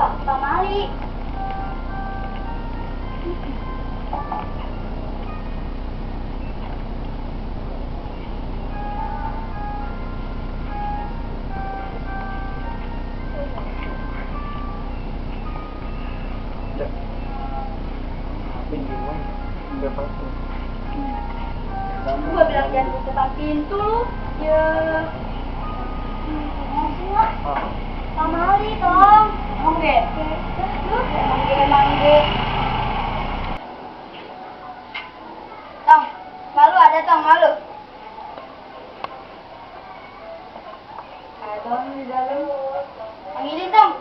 Pak Mali. Gua bilang jangan di depan pintu lu. Ya. Pak Mali, tolong. Oke. Mangge. Tong, malu ada tong, malu. Ada tong di dalam. Panggilin tong.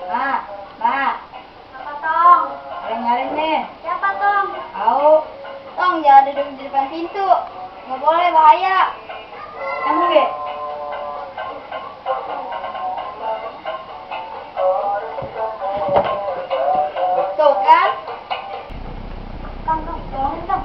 Nah. Apa tong? Nyalin nih. Siapa tong? Tahu. Tong, jangan duduk di depan pintu. Nggak boleh, bahaya. Kamu deh. Tuh kan? Tong, tolongin tong.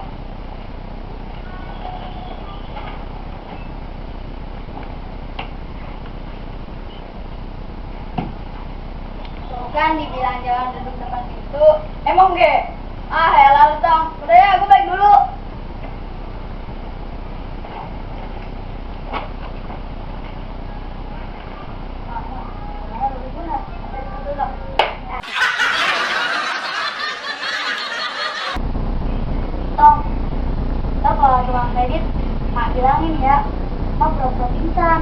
Tuh kan dibilang jangan duduk depan pintu. Emang ge? Ah, ya lalu tong. Udah ya, gue balik dulu. Tong, ntar kalau tukang kredit, mak bilangin ya, mak pura-pura pingsan.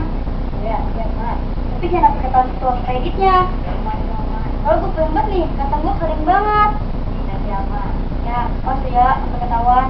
Ya, mak. Tapi jangan sampai ketahuan tukang kreditnya. Kalau gue pengen banget nih, kata gue kering banget. Ya, mak. Ya, pas ya, sampai ketahuan.